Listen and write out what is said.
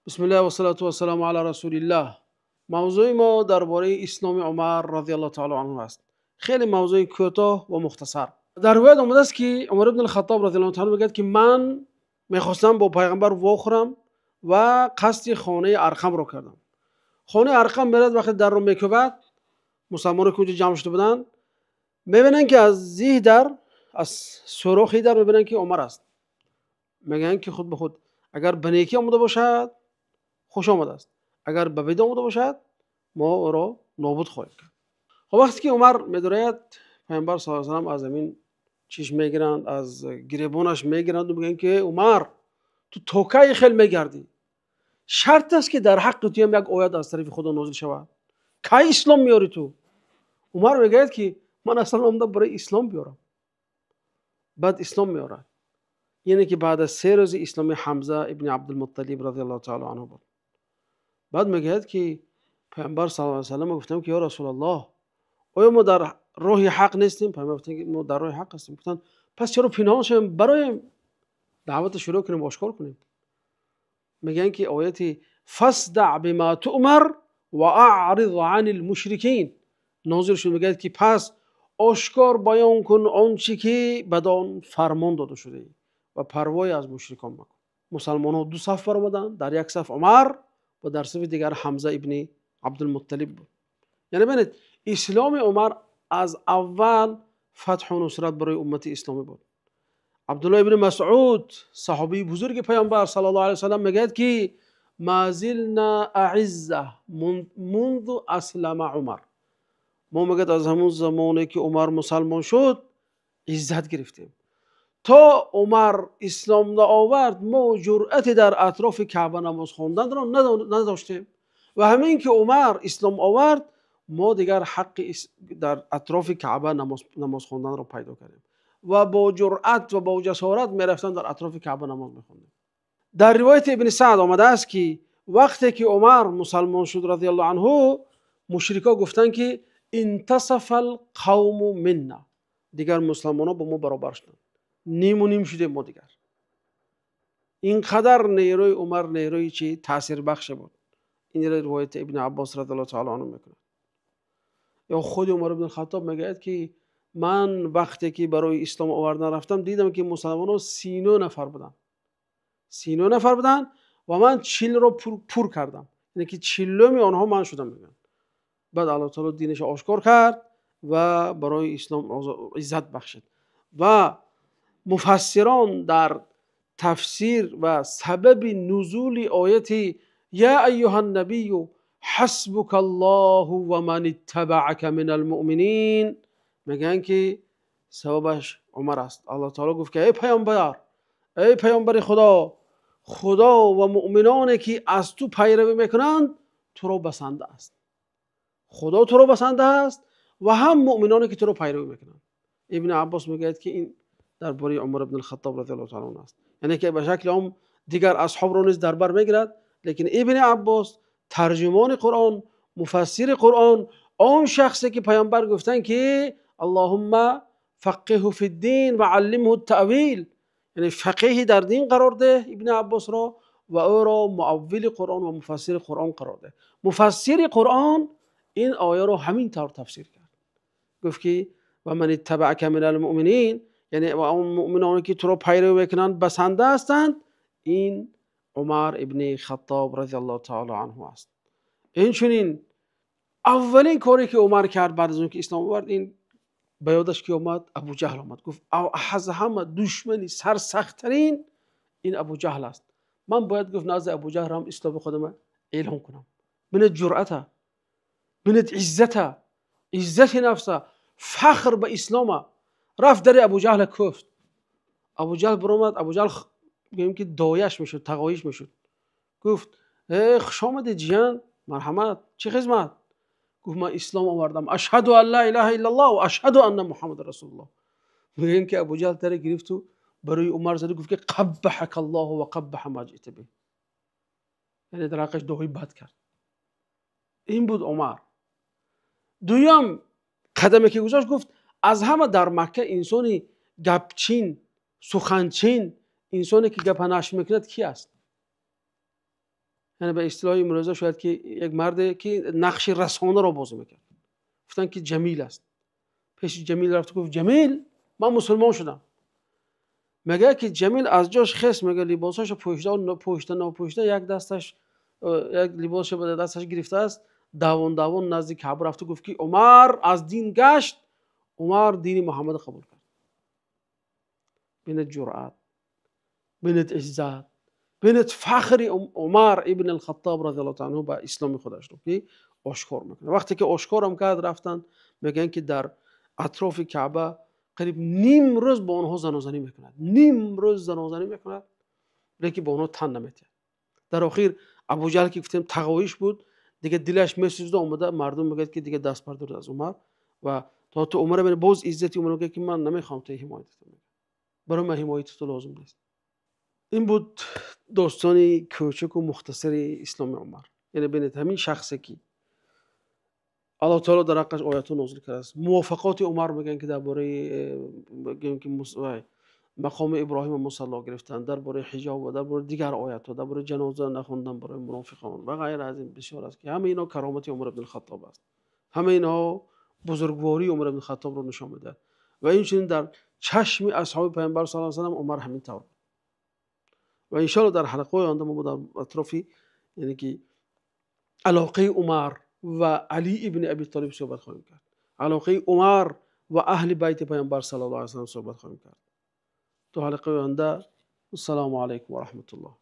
Бисмиллаҳ вассалату вассаламу ала расулиллаҳ. Мавзӯи мо дар бораи исломи Умар разияллоҳу таъало анҳу аст. Хеле мавзӯи кӯтоҳ ва мухтасар. Дар ривоят омадааст, ки Умар ибн Хаттоб разияллоҳу таъало мегӯяд, ки ман мехостам бо пайғамбар вохӯрам ва қасди хонаи Арқамро кардам. Хонаи Арқам мерад, вақте дарро мекӯбад, мусалмоно ки онҷо ҷамъ шуда буданд, мебинанд, ки аз зиҳ дар, аз сӯрохи дар мебинанд, ки Умар аст. Мегӯянд, ки худ ба худ агар ба некӣ омада бошад, хуш омадааст, агар ба бадӣ омада бошад, мо ӯро нобуд хоҳем кард. Хоб, вақте ки Умар медарояд, пайғамбар саллаллоҳу алайҳи васаллам аз ҳамин чиш мегиранд, аз гиребонаш мегиранд ва мегӯянд, ки Умар, ту то кай хел мегардӣ? Шарт аст, ки дар ҳаққи туям як оят аз тарафи Худо нозил шавад. Кай ислом меёрӣ ту? Умар мегӯяд, ки ман аслан омадам барои ислом биёрам. Баъд ислом меорад, яъне ки баъд аз 3 рӯзи исломи Ҳамза ибни Абдулмутталиб разияллоҳу таъало анҳу буд. Баъд мегӯяд, ки пайғамбар саллаллоҳу алайҳи васаллам гуфтам, ки ё Расулаллоҳ, оё мо дар роҳи ҳақ нестем? Пайғамбар гуфтанд, ки мо дар роҳи ҳақ ҳастем. Гуфтанд, пас чаро пинҳон шавем? Бароем даъватро шурӯъ кунем, ошкор кунем. Мегӯянд, ки ояти фасдаъ бима туъмар ва аъриз ани лмушрикин нозил шуд. Мегӯяд, ки пас ошкор баён кун он чи ки бадон фармон дода шудаӣ ва парвое аз мушрикон макун. Мусалмонҳо ду саф баромаданд, дар як саф Умар ва дар сафи дигар Ҳамза ибни Абдулмутталиб буд. Яъне бинед, исломи Умар аз аввал фатҳу нусрат барои уммати исломӣ буд. Абдуллоҳ ибни Масъуд, саҳобии бузурги пайғамбар саллаллоҳу алайҳи васаллам, мегӯяд, ки ма зилна аизза мунзу аслама Умар. Мо, мегӯяд, аз ҳамон замоне ки Умар мусалмон шуд, иззат гирифтем. То Умар ислом наовард, мо ҷуръате дар атрофи Каъба намоз хонданро надоштем ва ҳамин ки Умар ислом овард, мо дигар ҳаққи дар атрофи Каъба намоз хонданро пайдо кардем ва бо ҷуръат ва бо ҷасорат мерафтам, дар атрофи Каъба намоз мехондем. Дар ривояти Ибни Саъд омадааст, ки вақте ки Умар мусалмон шуд разияллоҳу анҳу, мушрико гуфтанд, ки интасафа алқавму минна, дигар мусалмонҳо бо мо баробар шуданд, ниму ним шудем мо дигар. Ин қадар нерӯи Умар нерӯи чи таъсирбахше буд. Ин ривояти Ибни Аббос разияллоҳу таъало анҳу мекунад. Ё худи Умар ибн Хаттоб мегӯяд, ки ман вақте ки барои ислом овардан рафтам, дидам, ки мусалмонҳо 39 нафар буданд, 39 нафар буданд ва ман 40-ро пур кардам, яъне ки 40-уми онҳо ман шудам, мегӯянд. Баъд Аллоҳ таъало динашро ошкор кард ва барои ислом иззат бахшид. Ва муфассирон дар тафсир ва сабаби нузули ояти я айюҳа набию ҳасбука Аллоҳу ва ман иттабаака минал муъминин мегӯянд, ки сабабаш Умар аст. Аллоҳ таъало гуфт, ки эй пайғамбар, эй пайғамбари Худо, Худо ва муъминоне ки аз ту пайравӣ мекунанд, туро басанда аст. Худо туро басанда аст ва ҳам муъминоне ки туро пайравӣ мекунанд. Ибни Аббос мегӯяд, ки ин дар бораи Умар ибн Хаттоб разияллоҳу таъало анҳу аст, яъне ки ба шакли ом дигар асҳобро низ дар бар мегирад, лекин Ибни Аббос, тарҷумони Қуръон, муфассири Қуръон, он шахсе ки пайғамбар гуфтанд, ки Аллоҳумма фаққиҳу фиддин ва аллимҳу таъвил, яъне фақеҳи дар дин қарор деҳ Ибни Аббосро ва ӯро муаввили Қуръон ва муфассири Қуръон қарор деҳ. Муфассири Қуръон ин ояро ҳамин тавр тафсир кард, гуфт, ки ва ман иттабаака минал муъминин, яъне ва он муъминоне ки туро пайравӣ мекунанд, басанда ҳастанд, ин Умар ибни Хаттоб разияллоҳу таъало анҳу аст. Инчунин аввалин коре ки Умар кард баъд аз он ки ислом овард, ин ба ёдаш ки омад? Абуҷаҳл омад. Гуфт, аз ҳама душмани сарсахттарин ин Абуҷаҳл аст. Ман бояд, гуфт, назди Абуҷаҳл ҳам исломи худама эълон кунам. Бинед ҷуръата, бинед иззата, иззати нафса, фахр ба ислома. Рафт, дари Абуҷаҳла кӯфт. Абуҷаҳл биромад. Абуҷаҳл, гӯем ки дояш мешуд, тағоиш мешуд. Гуфт, э, хуш омадед, ҷиян, марҳамат, чӣ хизмат? Гуфт, ман ислом овардам, ашҳаду ан ла илаҳа иллаллоҳ ва ашҳаду анна Муҳаммадан расулуллоҳ. Мегӯем, ки Абуҷаҳл таре гирифту барои Умар зада, гуфт, ки қаббаҳака Аллоҳу ва қаббаҳа ма ҷита биҳ, яъне дар ҳаққаш дуои бад кард. Ин буд Умар. Дуюм қадаме ки гузошт, гуфт, аз ҳама дар Макка инсони гапчин, суханчин, инсоне ки гапа нашр мекунад, ки аст? Яъне ба истилоҳи имрӯза шояд ки як марде ки нақши расонаро бозӣ мекард. Гуфтанд ки Ҷамил аст. Пеши Ҷамил рафт, гуфт: «Ҷамил, ман мусулмон шудам». Мегӯяд ки Ҷамил аз ҷош хест, мегӯяд либосашро пӯшида, пӯшида, нопӯшида, як дасташ як либосашро ба дасташ гирифтааст, давон давон назди Каъба рафта гуфт ки Умар аз дин гашт, Умар дини Муҳаммадро қабул кард. Бинед ҷуръат, бинед иззат, бинед фахри Умар ибн ал-Хаттоб разияллоҳу таъала анҳу ба исломи худашро ки ошкор мекунад. Вақте ки ошкорам кард, рафтанд, мегӯянд ки дар атрофи Каъба қариб ним рӯз бо онҳо занозанӣ мекунад, ним рӯз занозанӣ мекунад, лекин бо онҳо тан наметиҳад. Дар охир Абуҷаҳл ки гуфтем тағоиш буд, дигар дилаш месӯзда омада, мардум мегӯяд ки дигар даст бардоред аз Умар ва то Умар боз иззати Умар мегӯяд ки ман намехоҳам то ҳимоят кунам, барои ман ҳимояти ту лозим нест. Ин буд достони кӯчаку мухтасари исломи Умар. Яъне бинед, ҳамин шахсе ки Аллоҳ таоло дар ҳаққаш оятҳо нозил кардааст, мувофиқоти Умар мегӯянд ки дар бораи ки мақоми Иброҳима мусалло гирифтан, дар бораи ҳиҷоб ва дар бораи дигар оятҳо, дар бораи ҷаноза нахондан барои мунофиқон ва ғайра аз ин бисёр аст, ки ҳамаи инҳо каромати Умар ибн Хаттоб аст. Ҳамаи инҳо бузургвории Умар ибн Хаттобро нишон медиҳад. Ва инчунин дар чашми асҳоби Паёмбар саллаллоҳу алайҳи васаллам Умар ҳамин тавр буд. Ва иншоаллоҳ дар ҳалқаҳои оянда мо дар атрофи яъне ки алоқаи Умар ва Алӣ ибни Аби Толиб суҳбат хоҳем кард. Алоқаи Умар ва аҳли байти Паёмбар саллаллоҳу алайҳи васаллам суҳбат хоҳем кард. То ҳалқаи оянда, ассалому алайкум ва раҳматуллоҳ.